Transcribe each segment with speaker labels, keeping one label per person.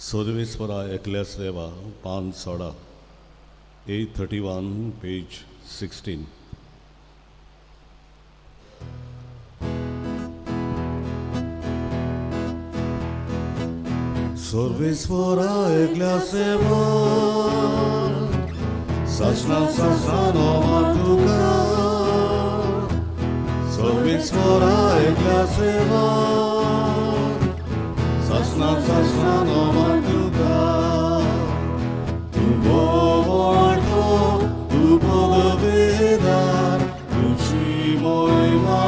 Speaker 1: सर्वेस्वरा एकल्याच देवा, पान 16, 831, पेज 16. सर्वेस्वरा एकल्याच देवा, सासना सासना नोमा तुका. सर्वेस्वरा एकल्याच देवा, सासना सासना नोमा तुका. तूं भोवतो, तूं पदवेदार, तुजी मोहिमा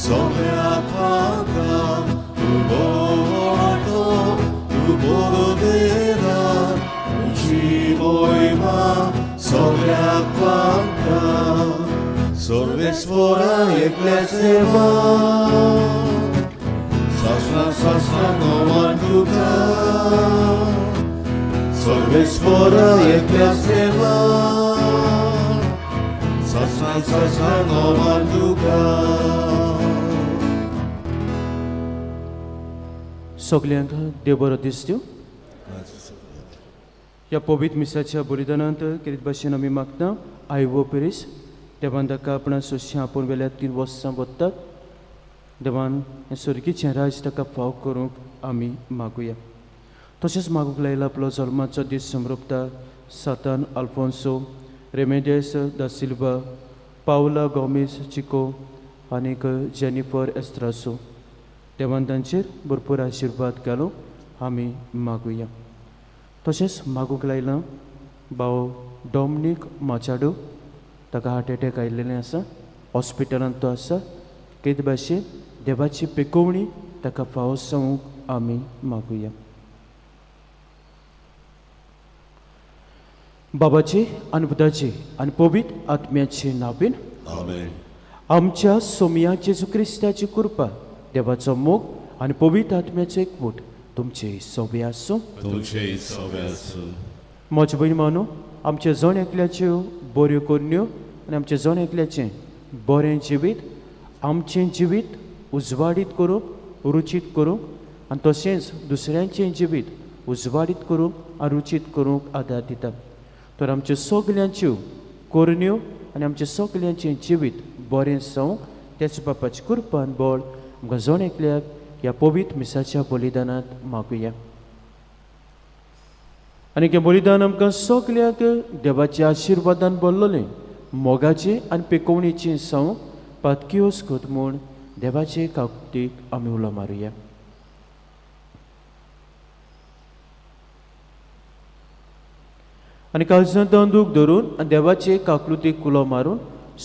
Speaker 1: सगळ्याक पावता. तूं भोवतो, तूं पदवेदार, तुजी मोहिमा सगळ्याक पावता. सर्वेस्वरा एकल्याच देवा, सासना सासना नोमा तुका. सर्वेस्वरा एकल्याच देवा, सासना सासना नोमा तुका.
Speaker 2: सगल्यांक देव बरो दीस दिवं. ह्या पवित्र मिसाच्या बलिदानांत केरीत भाशेन आमी मागता आयवो पेरीस, देवान ताका आपणा सोंशें आपोवन वेल्या 3 वर्सां वतात. देवान हें सर्गीचें राज ताका फाव करूंक आमी मागुया. तशेंच मागूंक लायला आपलो जल्माचो दीस समरोपता सातान आल्फोन्सो रेमेदेस दा सिल्वा, पावला गोमेज चिको आनीक जेनिफर एस्त्रासो. देवान तांचेर भरपूर आशिर्वाद घालूंक आमी मागुया. तशेंच मागूंक लायलां भाव डॉमनीक माचाडो, ताका हार्ट एटॅक आयिल्लें आसा, हॉस्पिटलांत तो आसा. केद भाशेन देवाची पेकोवणी ताका फावो जावंक आमी मागुया. बाबाचे आनी पुताचे आनी पवित्र आत्म्याचे नांवान
Speaker 1: आमेन.
Speaker 2: आमच्या सोमया जेजू क्रिस्ताची कृपा, देवाचो मोग आनी पवित्र आत्म्याचो एकवट तुमचे सोबे आसूं.
Speaker 1: तुमचे सगळे आसूं.
Speaker 2: म्हज्या भयणी मानू, आमच्या जण एकल्याच्यो बऱ्यो करण्यो आनी आमच्या जण एकल्याचें बरें जिवीत आमचें जिवीत उजवाडीत करूंक, रुचीत करूंक आनी तशेंच दुसऱ्यांचें जिवीत उजवाडीत करूंक आनी रुचीत करूंक आदार दिता. तर आमच्यो सगल्यांच्यो करण्यो आनी आमचें सगल्यांचें जिवीत बरें जावंक त्याच बापाची कृपान बळ आमकां जण एकल्याक ह्या पवित्र मिसाच्या बलिदानांत मागुया. आनी हें बलिदान आमकां सगल्यांक देवाच्या आशिर्वादान भरलेलें मोगाचें आनी पेकोवणेचें जावंक पातकियोस कोत म्हूण देवाचे काकुतीक आमी उलो मारुया. आनी काळजांत दूख धरून आनी देवाचे काकलुतीक उलो मारून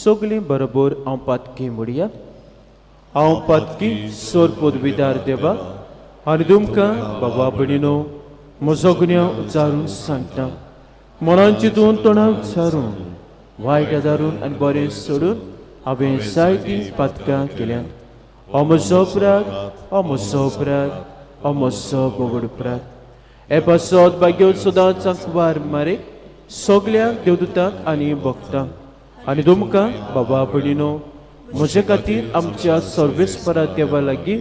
Speaker 2: सगलीं बरोबर हांव पातकी म्हणया. हांव पातकी सोर पदवीदार देवा आनी तुमकां बाबा भयणीनो म्हजो गुन्यांव उच्चारून सांगता. मनान चिंतून तोंडान उच्चारून वायट आदारून आनी बरें सोडून हांवें जायतीं पातकां केल्यांत. हो म्हजो अपराध, हो म्हजो अपराध, हो म्हजो बोगड अपराध. हे पासत भाग्यो सदांच आंकवार मारे सगळ्यांक देवदूतांक आनी भक्तांक आनी तुमकां बाबा भयणीनो म्हजे खातीर आमच्या सर्वेस्परा देवा लागीं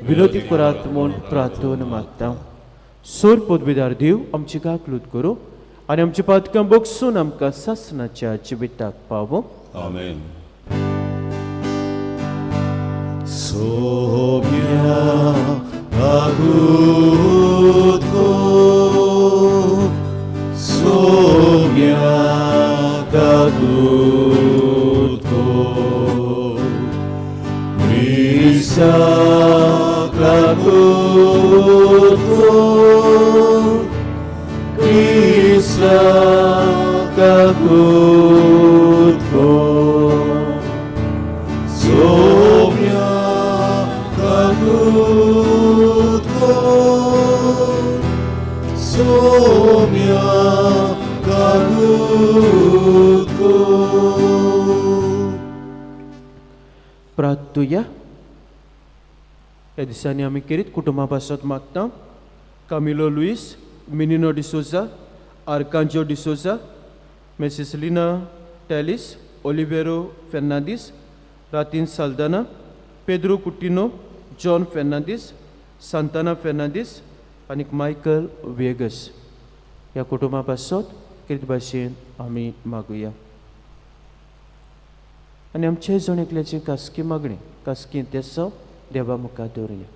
Speaker 2: विनोदी करात म्हूण प्रार्थना मागता. सोर पदवीदार देव आमची काकलूत करूं आनी आमची पातकां बगसून आमकां सासणाच्या जिविताक पावों.
Speaker 1: आमेन. सोम्या काकूत को, सोम्या काकूत को, क्रिस्ता काकूत को, क्रिस्ता काकूत को, सोम्या काकूत को, सोम्या काकूत को.
Speaker 2: प्रार्थुया. ह्या दिसांनी आमी केरीत कुटुंबा पासत मागता. Camilo Luis, Minino D'Souza, Arcanjo D'Souza, Mrs Lina Tellis, Oliveiro Fernandes, रातीन Saldanha, Pedro Coutinho, John Fernandes, Santana Fernandes, आनीक मायकल वेगस ह्या कुटुंबा पासत कितें भाशेन आमी मागुया. आनी आमचे जण एकल्याची खासगी मागणी खासगी तेसो देवा मुखार दवरुया.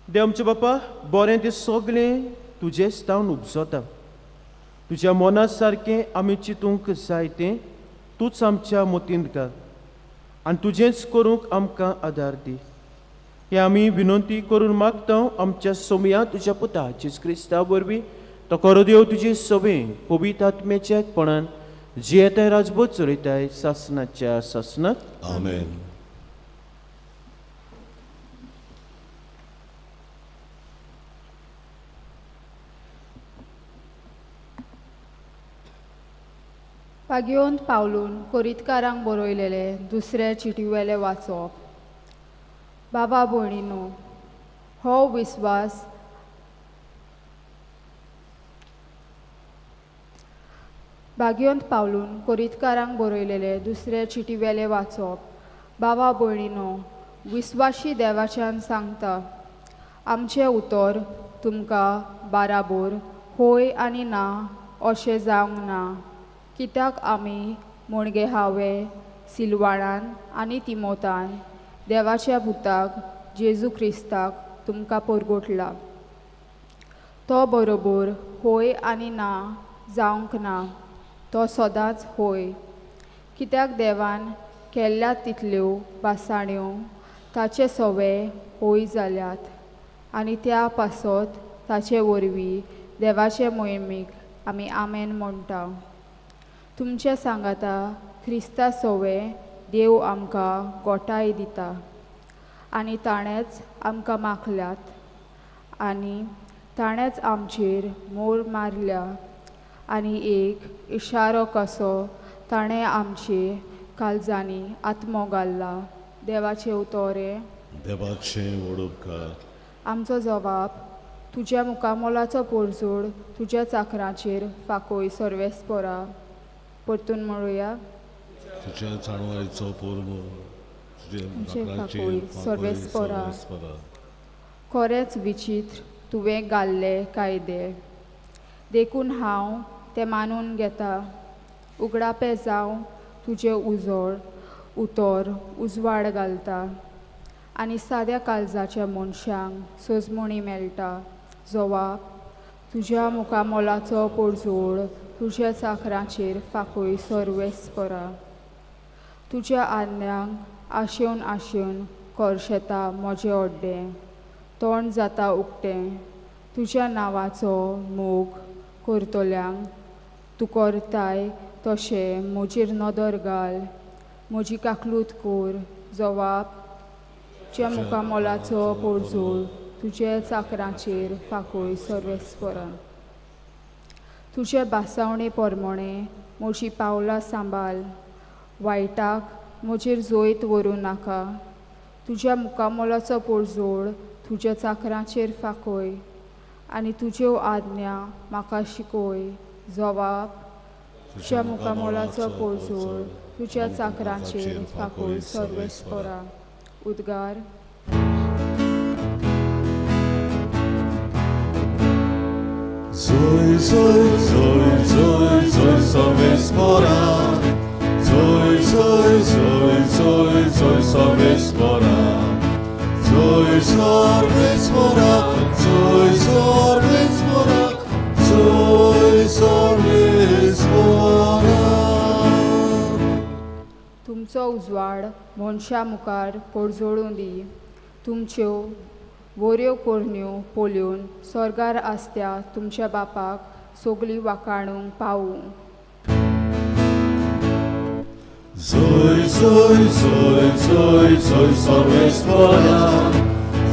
Speaker 2: देव आमचे बापा, बरें तें सगळें तुजेच तावन उपजता. तुज्या मना सारकें आमी चिंतूंक जाय तें तूंच आमच्या मतींत घाल आनी तुजेंच करूंक आमकां आदार दी. हें आमी विनंती करून मागता आमच्या सोमया तुज्या पुता जेजू क्रिस्ता वरवीं. तो खरो देव तुजे सवे पवित्र आत्म्याच्या एकपणान जियेताय राजबोध चलयताय सासनाच्या सासनाक.
Speaker 1: आमेन.
Speaker 3: पागयोन पावलून कोरितकारांक बरयलेले दुसरे चिटीवेले वाचप. बाबा भयणीनो, हो विस्वास बागयोंत पावलून कोरितकारांक बरयलेले दुसरे चिटीवेले वाचप. बाबा भयणीनो, विस्वाशी देवाच्यान सांगता, आमचें उतर तुमकां बाराबोर होय आनी ना अशें जावंक ना. कित्याक आमी मुणगे हांवे सिलवाणान आनी तिमोतान देवाच्या भुताक जेजू क्रिस्ताक तुमकां परगोटला. तो बरोबर होय आनी ना जावंक ना, तो सदांच होय. कित्याक देवान केल्ल्या तितल्यो भासाण्यो ताचे सवे होय जाल्यात आनी त्या पासत ताचे वरवीं देवाचे मोहिमेक आमी आमेन म्हणटा. तुमचे सांगाता क्रिस्ता सोवे देव आमकां गोठाय दिता आनी ताणेंच आमकां माखल्यात आनी ताणेंच आमचेर मोर मारल्या आनी एक इशारो कसो ताणें आमचे काळजांनी आत्मो घाल्ला. देवाचें उतोरें.
Speaker 1: देवाचें वडोपकार.
Speaker 3: आमचो जवाब तुज्या मुखामोलाचो पोरजोड तुज्या चाकरांचेर फाकोय सर्वेस्पोरा. परतून म्हणुया.
Speaker 1: तुज्या जाणवायचो पोरमो तुजे
Speaker 3: तुजे
Speaker 1: नाकराचेर
Speaker 3: फाकोय
Speaker 1: फाकोय
Speaker 3: सर्वेस्पोरा.
Speaker 1: सर्वेस्परा.
Speaker 3: खरेंच विचित्र तुवें घाल्ले कायदे, देखून हांव ते मानून घेता. उगडापे जावं तुजें उजळ उतर उजवाड घालता आनी साद्या काळजाच्या मनशांक सोजमणी मेळटा. जवाब तुज्या मुखामोलाचो पोरजोड तुज्या चाकरांचेर फाकोय सर्वेस्परा. तुज्या आज्ञांक आशेवन आशेवन करशेता म्हजें अड्डें, तोंड जाता उक्तें. तुज्या नांवाचो मोग करतल्यांक तूं करताय तशें म्हजेर नदर घाल, म्हजी काकलूत कोर. जवाब तुज्या मुखामोलाचो पोरजोड तुज्या चाकरांचेर फाकोय सर्वेस्परा. तुजे भासावणे परमणे म्हजी पावलां सांबाळ, वायटाक म्हजेर जैत व्हरूं नाका. तुज्या मुखामोलाचो पोरजोड तुज्या चाकरांचेर फाकोय आनी तुज्यो आज्ञा म्हाका शिकोय. जवाब तुज्या मुखामोलाचो पोरजोड तुज्या चाकरांचेर फाकोय सर्वेस्परा. उद्गार.
Speaker 1: Zoy, zoy, zoy, zoy, zoy, सर्वेस्परा. Zoy, zoy, zoy, zoy, zoy, सर्वेस्परा. Zoy, सर्वेस्परा. Zoy, सर्वेस्परा. Zoy, सर्वेस्परा.
Speaker 3: तुमचो उजवाड मनशां मुखार पोरजोळूं दी. तुमच्यो बऱ्यो करण्यो पळोवन स्वर्गार आसत्या तुमच्या बापाक सगळीं वाखाणूंक पावूं.
Speaker 1: Zoy, zoy, zoy, zoy, zoy, सर्वेस्परा.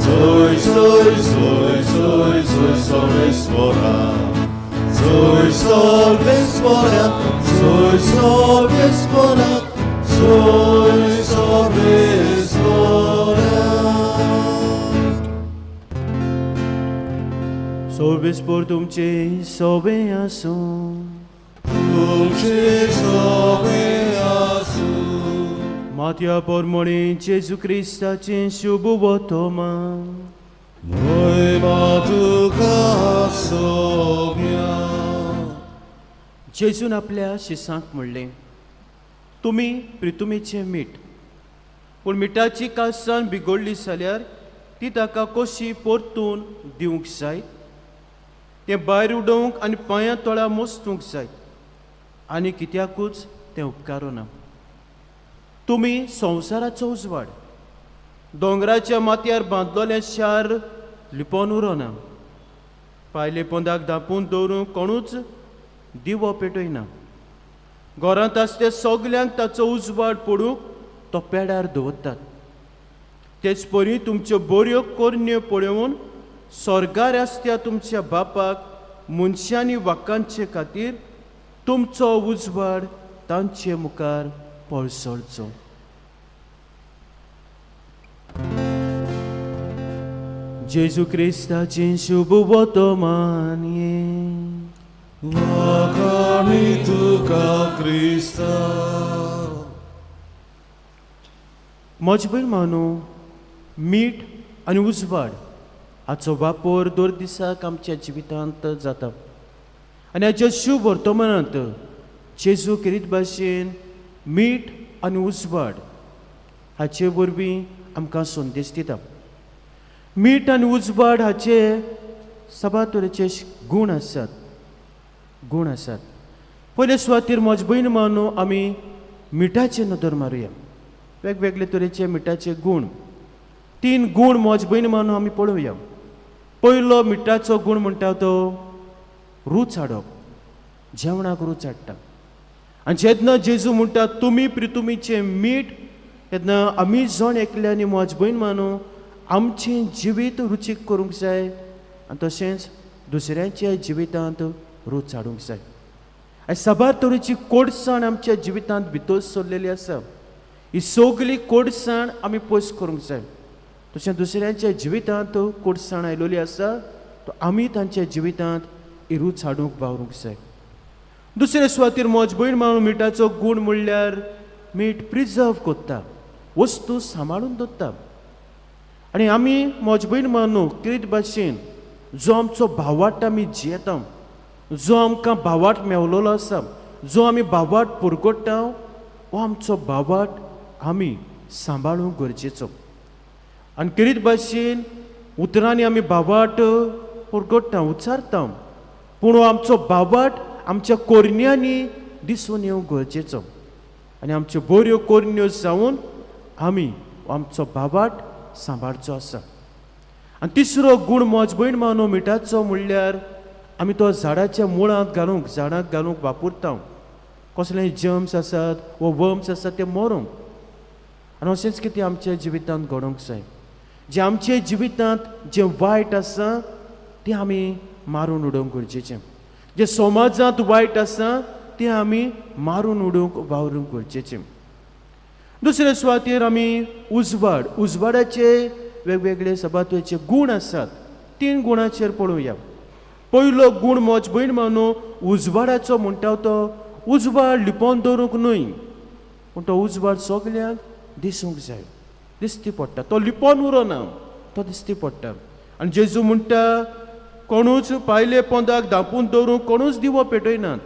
Speaker 1: Zoy, zoy, zoy, zoy, zoy, सर्वेस्परा. Zoy, सर्वेस्परा. Zoy, सर्वेस्परा. Zoy, सर्वेस्परा.
Speaker 2: सर्वेस्पोर तुमचे सोबे आसूं.
Speaker 1: तुमचे सोबे आसूं.
Speaker 2: मात्या पोरमोणी जेजू क्रिस्ताचें शुभ वतोमान.
Speaker 1: महिमा तुका सोम्या.
Speaker 2: जेजून आपल्या शिसांक म्हणलें, तुमी प्रितुमेचें मीठ, पूण मिठाची कासान बिगडली जाल्यार ती ताका कशी परतून दिवंक जाय? तें भायर उडोवंक आनी पांयां तोळा मोस्तूंक जाय आनी कित्याकूच तें उपकारना. तुमी संवसाराचो उजवाड. दोंगराच्या माथ्यार बांदलोलें शार लिपोन उरना. पायले पोंदाक धांपून दवरूंक कोणूच दिवो पेटयना. घरांत आसते सगल्यांक ताचो उजवाड पडूंक तो पेडार दवरतात. तेच परी तुमच्यो बऱ्यो करण्यो पळोवन स्वर्गार आसत्या तुमच्या बापाक मनशांनी वाकांचे खातीर तुमचो उजवाड तांचे मुखार पळसळचो. जेजू क्रिस्ताचें शुभ वतमान.
Speaker 1: वाखाणी तुका क्रिस्ता.
Speaker 2: म्हज भयण मानू, मीठ आनी उजवाड हाचो वापर दर दिसाक आमच्या जिवितांत जाता आनी हाच्या शुभ वर्तमानांत जेजू क्रिस्त भाशेन मीठ आनी उजवाड हाचे वरवीं आमकां संदेश दिता. मीठ आनी उजवाड हाचे सभा तरेचे गूण आसात, गूण आसात. पयले सुवातेर म्हज भयण मानू आमी मिठाचे नदर मारुया. वेगवेगळे तरेचे मिठाचे गूण, तीन गूण म्हज भयण मानू आमी पळोवया. पयलो मिठाचो गूण म्हणटा तो रूच हाडप, जेवणाक रूच हाडटा. आनी जेन्ना जेजू म्हणटा तुमी प्रितुमीचें मीठ, तेन्ना आमी जण एकल्यांनी म्हज भयण मानू आमचें जिवीत रुचीक करूंक जाय आनी तशेंच दुसऱ्यांच्या जिवितांत रूच हाडूंक जाय. आनी साबार तरेची कोडसाण आमच्या जिवितांत भितर सरलेली आसा. ही सगली कोडसाण आमी पयस करूंक जाय. तशें दुसऱ्यांच्या जिवितांत कोडसाण आयलेली आसा तो आमी तांच्या जिवितांत ही रूच हाडूंक वावरूंक जाय. दुसरे सुवातेर म्हज भयण मानून मिठाचो गूण म्हणल्यार मीठ प्रिजर्व करता, वस्तू सांबाळून दवरता. आनी आमी म्हज भयण मानू क्रीत भाशेन जो आमचो भावाट आमी जियेता, जो आमकां भावाट मेवलेलो आसा, जो आमी भावाट पुरगोट्टा, हो आमचो भावाट आमी सांबाळूंक गरजेचो. आनी क्रीत भाशेन उतरांनी आमी भावाट पुरगोट्टा, उच्चारता, पूण हो आमचो भावाट आमच्या कोरण्यांनी दिसून येवंक गरजेचो. आनी आमच्यो बऱ्यो कोरण्यो जावन आमी आमचो भावाट सांबाळचो आसा. आनी तिसरो गूण म्हज भयण मानू मिठाचो म्हणल्यार आमी तो झाडाच्या मुळांत घालूंक, झाडांक घालूंक वापरता. कसले जर्म्स आसात वा वर्म्स आसात ते मरूंक. आनी अशेंच कितें आमच्या जिवितांत घडोवंक जाय. जें आमच्या जिवितांत जें वायट आसा तें आमी मारून उडोवंक गरजेचें. जें समाजांत वायट आसा तें आमी मारून उडोवंक वावरूंक गरजेचें. दुसरे सुवातेर आमी उजवाड, उजवाडाचे वेगवेगळे सभात्वाचे गूण आसात. तीन गुणाचेर पळोवया. पयलो गूण म्हज भयण मानू उजवाडाचो म्हणटा तो उजवाड लिपोवन दवरूंक न्हय, पूण तो उजवाड सगल्यांक दिसूंक जाय, दिसती पडटा. तो लिपोवन उरना, तो दिसती पडटा. आनी जेजू म्हणटा कोणूच पायले पोंदाक धांपून दवरूंक कोणूच दिवो पेटयनात,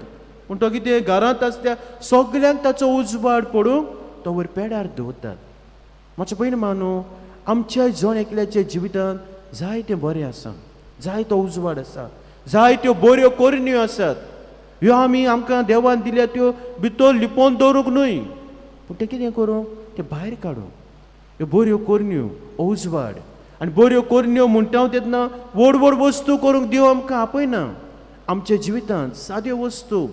Speaker 2: पूण तो कितें घरांत आसत्या सगल्यांक ताचो उजवाड पडूंक तो वयर पेडार दवरतात. म्हज्या भयण मानू आमच्या जण एकल्याच्या जिवितांत जायतें बरें आसा, जायतो उजवाड आसा, जायत्यो बऱ्यो करण्यो आसात. ह्यो आमी आमकां देवान दिल्या त्यो भितर लिपोवन दवरूंक न्हय, पूण तें कितें करूं, तें भायर काडूं. ह्यो बऱ्यो करण्यो, उजवाड. आनी बऱ्यो करण्यो म्हणटा हांव तेन्ना व्हड व्हड वस्तू करूंक देव आमकां आपयना. आमच्या जिवितांत साद्यो वस्तू,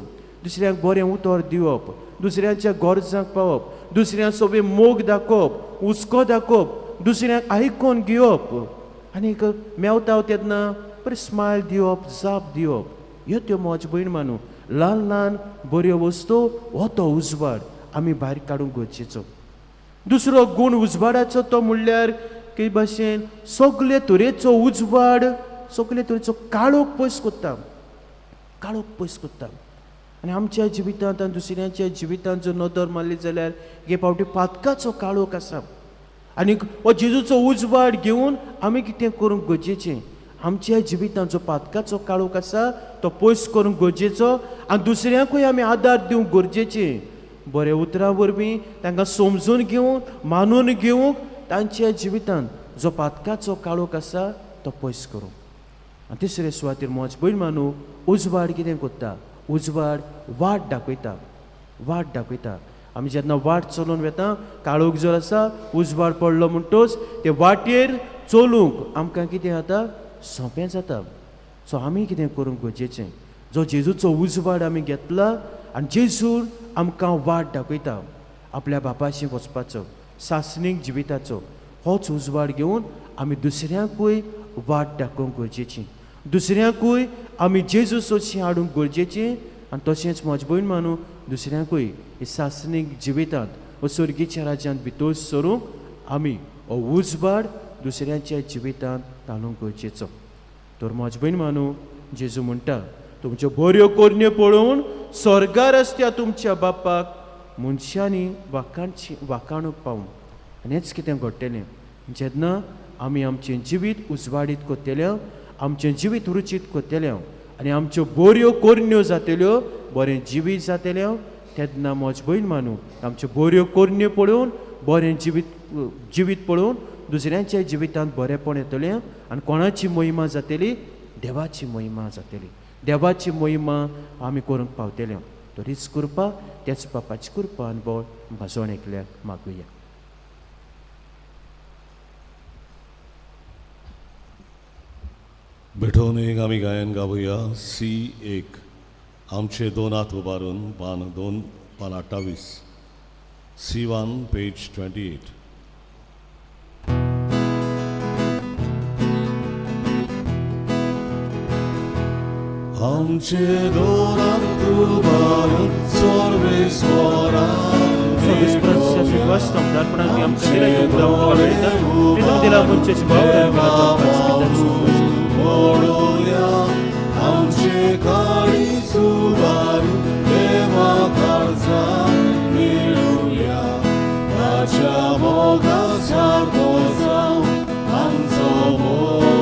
Speaker 2: दुसऱ्यांक बरें उतर दिवप, दुसऱ्यांच्या गरजांक पावप, दुसऱ्यां सोबे मोग दाखोवप, हुस्को दाखोवप, दुसऱ्यांक आयकोन घेवप, आनीक मेवता तेन्ना बरें स्मायल दिवप, जाप दिवप, ह्यो त्यो म्हज भयण मानू ल्हान ल्हान बऱ्यो वस्तू, हो तो उजवाड आमी भायर काडूंक गरजेचो. दुसरो गूण उजवाडाचो तो म्हणल्यार की भाशेन सगळे तरेचो उजवाड सगळे तरेचो काळोख पयस करता, काळोख पयस करता. आनी आमच्या जिवितांत आनी दुसऱ्यांच्या जिवितांत जर नदर मारली जाल्यार हे फावटी पातकाचो काळोख आसा. आनी हो जेजूचो उजवाड घेवन आमी कितें करूंक गरजेचें, आमच्या जिवितांत जो पातकाचो काळोख आसा तो पयस करूंक गरजेचो आनी दुसऱ्यांकूय आमी आदार दिवंक गरजेचें. बऱ्या उतरां वरवीं तांकां समजून घेवंक, मानून घेवंक तांच्या जिवितांत जो पातकाचो काळोख आसा तो पयस करूंक. आनी तिसरे सुवातेर म्हज भयण मानू उजवाड कितें करता, उजवाड वाट दाखयता, वाट दाखयता. आमी जेन्ना वाट चलोवन वेता, काळोख जर आसा उजवाड पडलो म्हणटोच ते वाटेर चलूंक आमकां कितें जाता, सोंपें जाता. सो आमी कितें करूंक गरजेचें, जो जेजूचो उजवाड आमी घेतला आनी जेजून आमकां वाट दाखयता आपल्या बापाशी वचपाचो, सासणीक जिविताचो, होच उजवाड घेवन आमी दुसऱ्यांकूय वाट दाखोवंक गरजेची, दुसऱ्यांकूय आमी जेजू सोशी हाडूंक गरजेची. आनी तशेंच म्हज भयण मानू दुसऱ्यांकूय हे सासणीक जिवितांत व स्वर्गीच्या राज्यांत भितर सरूंक आमी हो उजवाड दुसऱ्यांच्या जिवितांत घालूंक गरजेचो. तर म्हज भयण मानू जेजू म्हणटा, तुमच्यो बऱ्यो करण्यो पळोवन स्वर्गार आसत्या तुमच्या बापाक मनशांनी वाखाणची वाखाणूंक पावूं. आनी हेंच कितें घडटलें जेन्ना आमी आमचें जिवीत उजवाडीत करतले, आमचें जिवीत रुचीत करतले आनी आमच्यो बऱ्यो करण्यो जातल्यो, बरें जिवीत जातलें, तेन्ना म्हज भयण मानू आमच्यो बऱ्यो करण्यो पळोवन, बरें जिवीत जिवीत पळोवन दुसऱ्यांच्या जिवितांत बरेंपण येतलें आनी कोणाची महिमा जातली, देवाची महिमा जातली, देवाची महिमा आमी करूंक पावतले. तर हीच कृपा, त्याच बापाची कृपा आनी बळ आमकां जण एकल्याक मागुया.
Speaker 1: भेटवणेक आमी गायन गावया सी एक, आमचे दोन हात उबारून, पान 2 पान 28, सी 1 पेज 28. आमचे दोन हात उबारून सर्वेस्वरान मोडोया आमचे काळीज उबारून देवा काळजान मेळुया, ताच्या मोगा सारको जावं आमचो मोग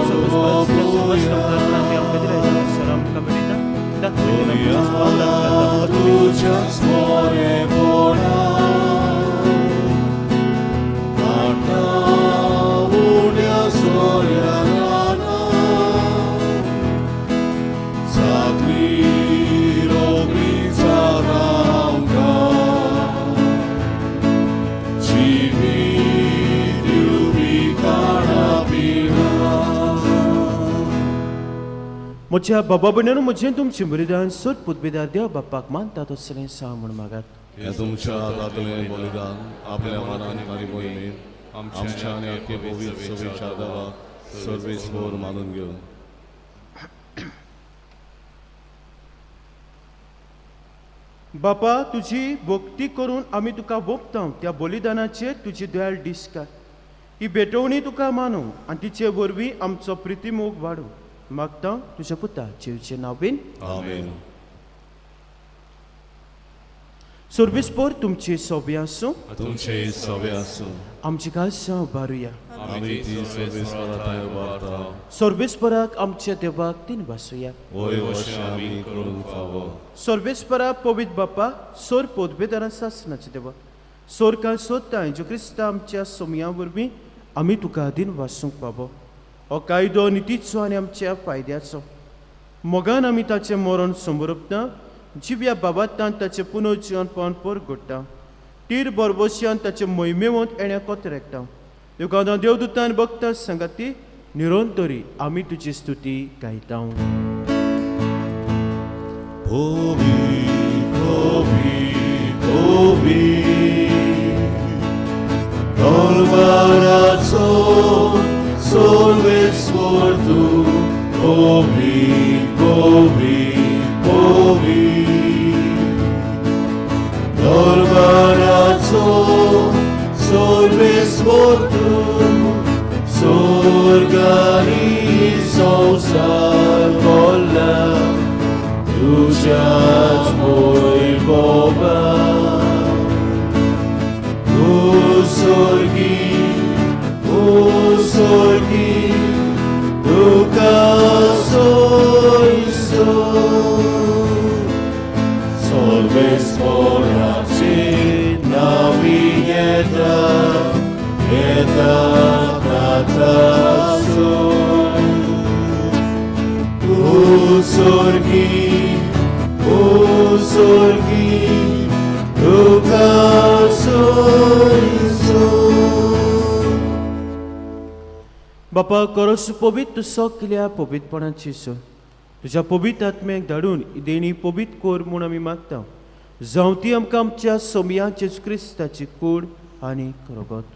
Speaker 1: तुज्याच बरेपणा आतां उण्या सोऱ्या जातली रोगरी जाता आमकां जिवीत दिवपी खाणां पिणां.
Speaker 2: म्हज्या बाबा भयणांनो, म्हजें तुमचें बलिदान सोद पुतबेदार देव बापाक मानता तसलें सा म्हूण मागात.
Speaker 1: हें तुमच्या हातांतलें बलिदान आपल्या मनान आनी मोहिमेन आमच्या आनी आख्खे पवित्र सभेच्या देवाक सर्वेस्पर मानून घेवन.
Speaker 2: बापा, तुजी भक्ती करून आमी तुका वोपता त्या बलिदानाचेर तुजी दयाळ दिसकार ही भेटवणी तुका मानू आनी तिचे वरवीं आमचो प्रितीमोग वाडूं. मागता तुज्या पुता जेवचे नांवेन.
Speaker 1: आमेन.
Speaker 2: सर्वेस्पर तुमचे सोबे आसूं,
Speaker 1: तुमचे सवे आसूं.
Speaker 2: आमची काळसां उबारुया.
Speaker 1: आमी ती सर्वेस्परा थंय उबारता.
Speaker 2: सर्वेस्पराक आमच्या देवाक तीन वासुया.
Speaker 1: वय वशें आमी करूंक फावो.
Speaker 2: सर्वेस्परा पवित्र बापा, सोर पोदबेदारां सासनाचे देवा, सोरकां सोदता जो क्रिस्ता आमच्या सोमया वरवीं आमी तुका दिन वासूंक पावो. हो कायदो नितीचो आनी आमच्या फायद्याचो मोगान आमी ताचें मरण समरपता, जिव्या बाबातान ताचें पुनर्जिवनपण परगट्टा, तीर बरबोश्यान ताचे मोहिमेवंत येण्या कोतरेकता. देवगांव देवदूतान भक्ता सांगाती निरंतरी आमी तुजी स्तुती गायता.
Speaker 1: Obi, Obi, Obi, Tolbarazo, Solves tu, Obi, Obi, Obi, Tolbarazo, Solves tu, Sorgani संसार बोला तुझ्याच मोहिमेन. येता ताता ओ सोर्गी, ओ सोर्गी, तुका सोय सोय.
Speaker 2: बापा करोस पवित्र सगल्या पवित्रपणाची सोय तुज्या पवित्र आत्म्याक धाडून ही देणी पवित्र कोर म्हूण आमी मागता. जावं ती आमकां आमच्या सोमया जेजू क्रिस्ताची कूड आनी रगत.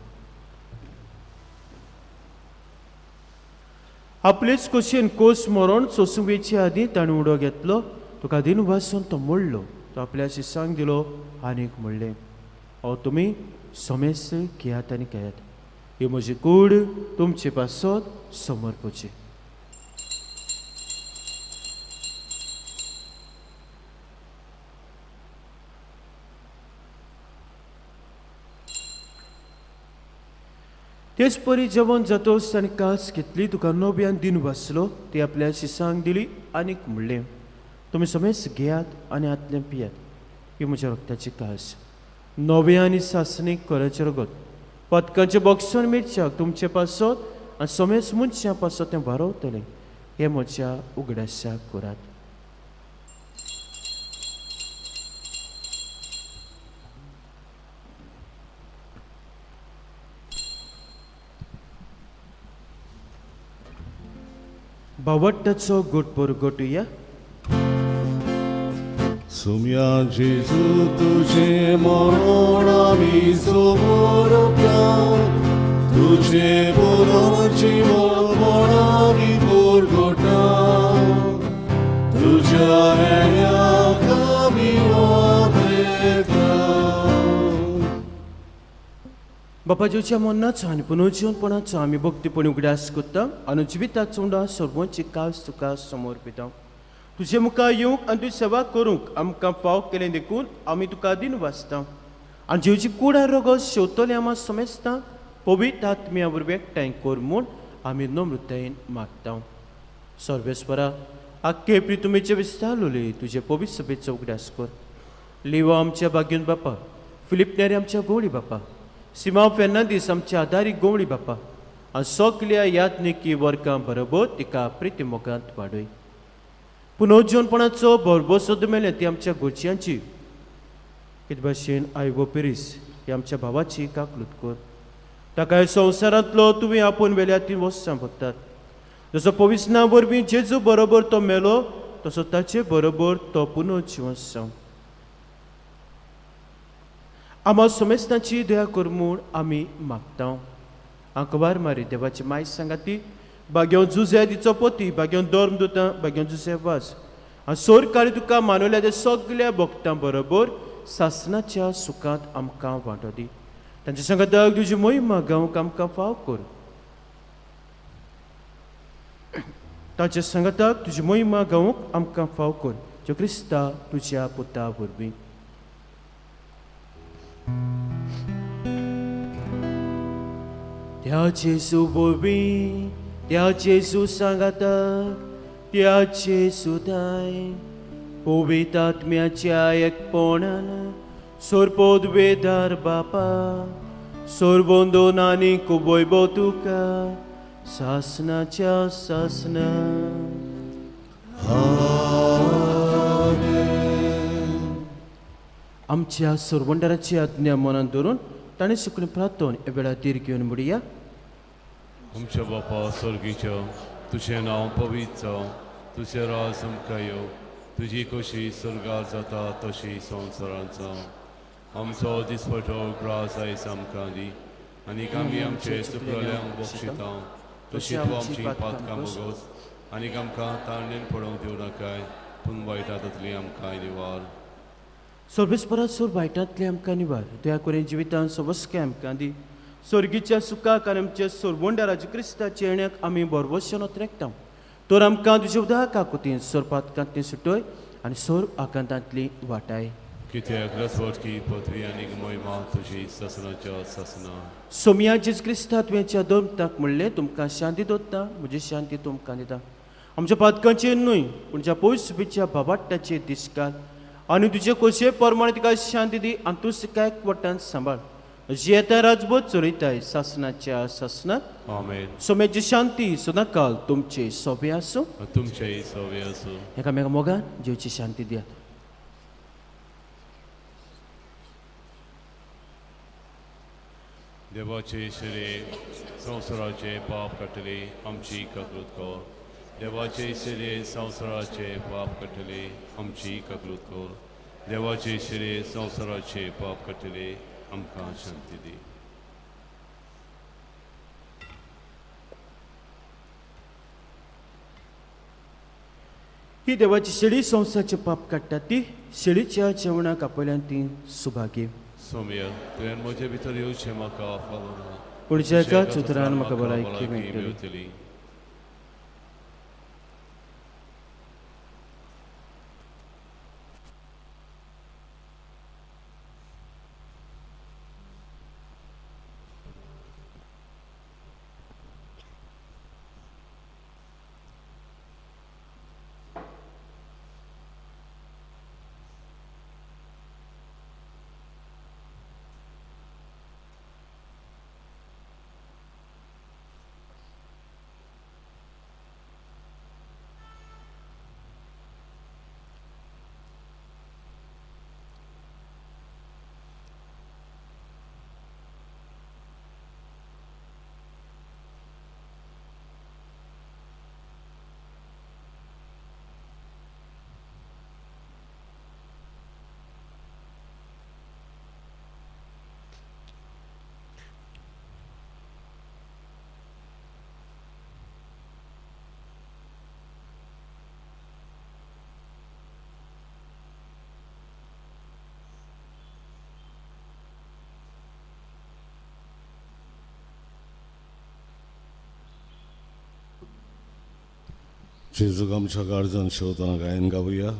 Speaker 2: आपलेच कशेन कोस मरण सोसूंक वेचे आदीं ताणें उडो घेतलो, तुका दिन वासून तो मोडलो, तो आपल्या शिसांक दिलो आनीक म्हणलें, हो तुमी समेस्त घेयात आनी खेयात, ही म्हजी कूड तुमचे पासत समर्पची. तेच परी जेवण जातोच ताणें कास घेतली, तुका नव्यान दिन वाचलो, ती आपल्या शिसांक दिली आनीक म्हणलें, तुमी समेस्त घेयात आनी हातलें पियात, ही म्हज्या रक्ताची कास, नव्या आनी सासणीक कोराचें रगत, पदकांचें बॉक्सण मिरच्याक तुमचे पासत आनी समेस्त मनशां पासत तें वारवतलें, हें म्हज्या उगडासाक करात. बावट्टाचो गोट परगटुया.
Speaker 1: सुम्या जेजू तुझे मरण आमी समर्पया, तुझे बरोबर जीवनपण आमी परगटा, तुझ्या येण्याक आमी वावुरता.
Speaker 2: बापा जेवच्या मरणाचो आनी पुनर्जीवनपणाचो आमी भक्तीपणी उगडास करता आनी जिविताचो उंडा सर्वांची कास तुका समर्पिता. तुजे मुखार येवंक आनी तुजी सेवा करूंक आमकां फाव केलें देखून आमी तुका दिन वाचता आनी जेवची कूड आनी रगत शेवतले आमा समेस्ता पवित्र आत्म्या वरवीं एकठांय कर म्हूण आमी नम्रतायेन मागता. सर्वेस्परा आख्खे प्रितुमेचे विस्तारलोले तुजे पवित्र सभेचो उगडास कर. लिवा आमच्या बागेन बापा, फिलीप नेरी आमच्या गोवळी बापा, सिमांव फेर्नांदीस आमच्या आदारी गोवळी बापा आनी सगल्या याज्ञिकी वर्गां बरोबर तिका प्रिती मोगांत वाडय. पुनर्जीवनपणाचो भरभोसो मेळ्ळें ती आमच्या गोचयांची कित भाशेन आयवो पिरीस ही आमच्या भावाची काकलूत कर. ताका संवसारांतलो तुवें आपोवन वेल्या ती वस्त्रां भरतात. जसो पविसना वरवीं जेजू बरोबर तो मेलो तसो ताचे बरोबर तो पुनर्जिवन जावं. आमा समेस्तांची दया कर म्हूण आमी मागता. आंकवार मारी देवाची माय सांगाती बाग्यो जुजे तिचो पती, बाग्यो धर्म दुतां, बाग्यो जुजे वास आनी सोरकारी तुका मानवल्या त्या सगल्या भक्तां बरोबर सासनाच्या सुखांत आमकां वांटो दी. तांच्या सांगाताक तुजी मोहिमा गावंक आमकां फाव कर. ताच्या सांगाताक तुजी मोहिमा गावंक आमकां फाव कर, ज्यो क्रिस्ता तुज्या पुता वरवीं. त्या जेजू वरवीं, त्या जेजू सांगाताक, त्या जेजू दाय पवित्र आत्म्याच्या एकपणान सोरपोदवेदार बापा सोरबोंदोन आनी कुबोयबो तुका सासनाच्या सासना. आमच्या सोरवंडाराची आज्ञा मनांत धरून ताणें सुकलें प्रार्थन ह्या वेळार धीर घेवन म्हणया.
Speaker 4: आमच्या बापा स्वर्गीच्या, तुजें नांव पवित्र जावं, तुजें राज आमकां येवं, तुजी खोशी स्वर्गार जाता तशी संवसारांत जावं. आमचो दिसपटो ग्रास आयज आमकां दी आनी आमी आमचे चुकलेल्यांक बक्षिता तशी तूं आमची पातकां भोगोस आनी आमकां तांडेन पडोवंक दिवं नाकाय, पूण वायटांतली आमकां निवार.
Speaker 2: सर्वेस्परा सोर वायटांतले आमकां निवार, दया करून जिवितांत सवस्के आमकां दी. स्वर्गीच्या सुखाक आनी आमच्या सोरबोंडाराच्या क्रिस्ताच्या येण्याक आमी बरवशन रेखता. तर आमकां तुज्या उदका कुतीन सोरपातकांतली सुटय आनी सोर आकांतांतली वाटाय.
Speaker 4: कित्याक रसवटकी पदवी आनी मोहिमा तुजी सासनाच्या सासना.
Speaker 2: सोमया जेज क्रिस्ता तुवेंच्या दोमताक म्हणलें, तुमकां शांती दोत्ता, म्हजी शांती तुमकां दिता. आमच्या पातकांचेर न्हय पूण ज्या पयस सुबीच्या बाबाट्टाचेर दिसकाल आनी तुजे खोशये प्रमाणे तिका शांती दी आनी तूं तिका एकवटान सांबाळ. जियेता राजबोध चलयताय सासनाच्या सासनात.
Speaker 4: आमेन.
Speaker 2: सोम्याची शांती सदांकाल तुमचे सोबे आसूं.
Speaker 4: तुमचेय सवे आसूं.
Speaker 2: एकामेका मोगान जिवची शांती दियात.
Speaker 4: देवाचे शिरे संवसाराचे पाप काडटले आमची ककृत कर. देवाचे शिरे संवसाराचे पाप काडटले आमची ककृत कर. देवाचे शिरे संवसाराचे पाप काडटले आमकां शांती दी.
Speaker 2: ही देवाची शेळी संवसाराचे पाप काडटा ती शेळीच्या जेवणाक आपल्यान ती सुभागी.
Speaker 4: सोम्या, तुवें म्हजे भितर येवचें म्हाका फावना,
Speaker 2: पूण एकाच उतरान म्हाका भलायकी मेळटली.
Speaker 4: मेळटली.
Speaker 1: जेजूक आमच्या गार्जन शेवतना गायन गावया.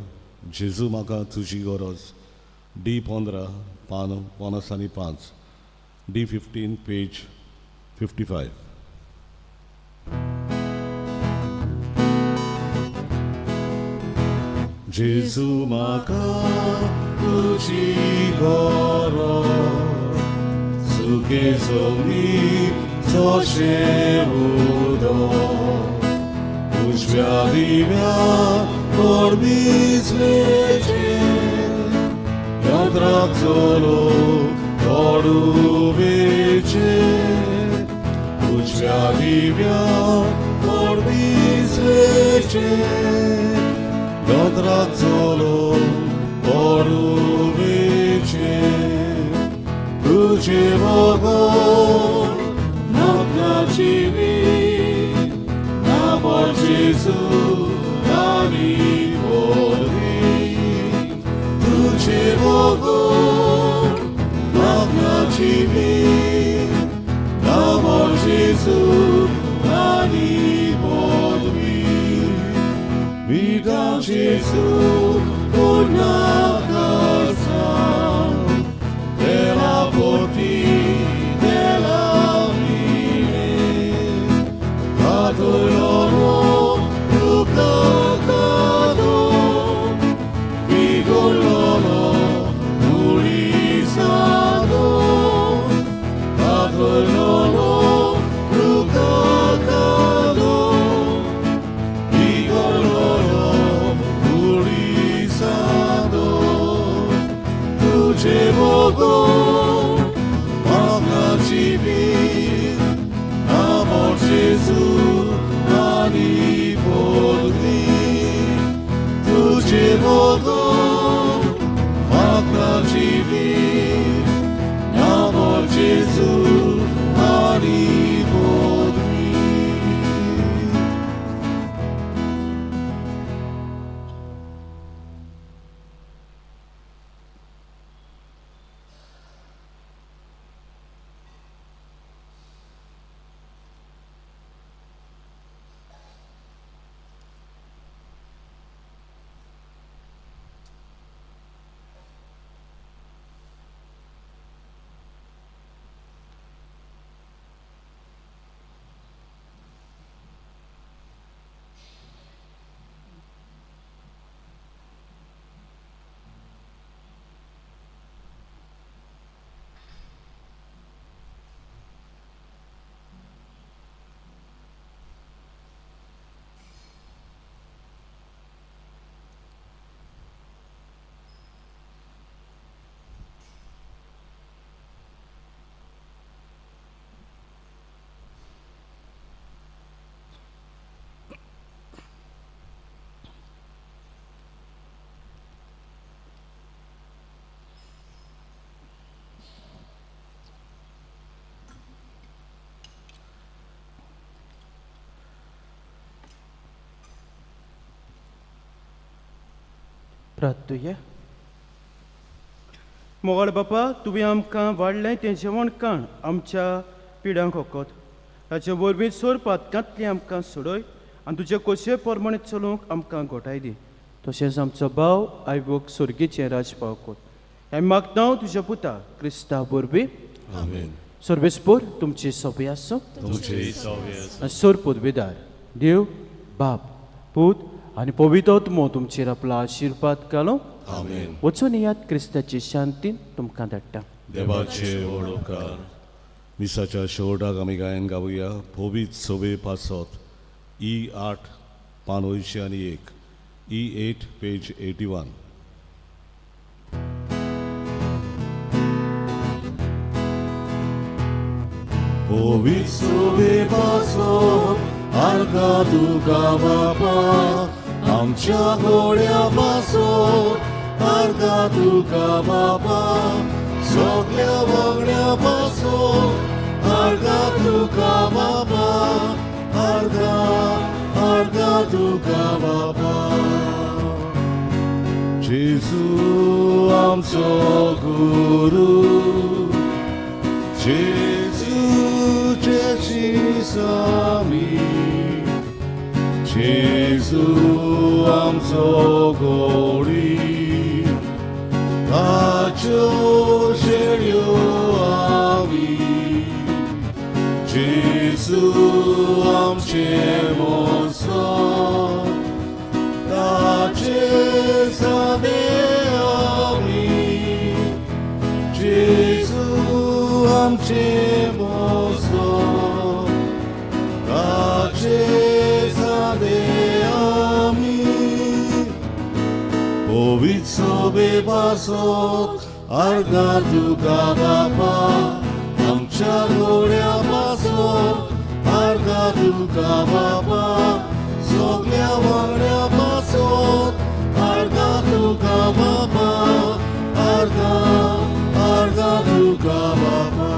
Speaker 1: जेजू म्हाका तुजी गरज, डी 15 पान 55, डी 15 पेज 55. जेजू म्हाका तुजी गरज, सुके जमनी जशें उदक, उजव्या दिव्या कोडबिजलेचें यंत्राक चलो कोडुबेचें, उजव्या दिव्या कोडबिजलेचें यंत्राक चलो कोडुबेचें, तुजें बगर म्हाका जिवीत ना Gesù, आनी पदवी, तुजे बगर म्हाका जिवीत ना Gesù, आनी पदवी, विदा Gesù, una casa della porti della fine, Adororo Lucacado, Vigololo Murisado, Adororo Lucacado, Vigololo Murisado.
Speaker 2: प्रार्थुया. मोगाळ बापा, तुवें आमकां वाडलें तें जेवण काण आमच्या पिड्यांक वखद, ताचे वरवीं सोर पातकांतली आमकां सोडय आनी तुजे कोशे प्रमाणे चलूंक आमकां घोटाय दी. तशेंच आमचो भाव आयवोक सोर्गीचें राज पावकोत हें मागता हांव तुज्या पुता क्रिस्ता वरवीं.
Speaker 1: आमेन.
Speaker 2: सर्वेस्पोर तुमची सोंपी आसूं.
Speaker 1: तुमचे सवे आसूं.
Speaker 2: आनी सोर पदवेदार देव बाप पूत आनी पवित्र आत्मो तुमचेर आपलो आशिर्वाद घालूं.
Speaker 1: आमेन.
Speaker 2: वचून येयात, क्रिस्ताची शांती तुमकां धाडटा.
Speaker 1: देवाचे व्हड उपकार. मिसाच्या शेवटाक आमी गायन गावया पवित्र सोबे पासत, ई 8 पान 81, E 8 page 81. पवित्र सोबे पासत आर्गा तुका बापा, आमच्या गोड्या पासत आर्गा तुका बापा, सगल्या वांगड्या पासत आर्गा तुका बापा, आर्गा आर्गा तुका बापा. जेजू आमचो गुरू, जेजू आमी, जेजू आमचो गोडी, ताच्यो शेळयो आमी, जेजू आमचे मोसो, ताचे सादे आमी, जेजू आमचे मोसो, ताचे सादे आमी. पवित्र सोबे पासत आर्गा तुका बापा, आमच्या गोड्या पासत आर्गा तुका बापा, सगल्या वांगड्या पासत आर्गा तुका बापा, आर्गा आर्गा तुका बापा.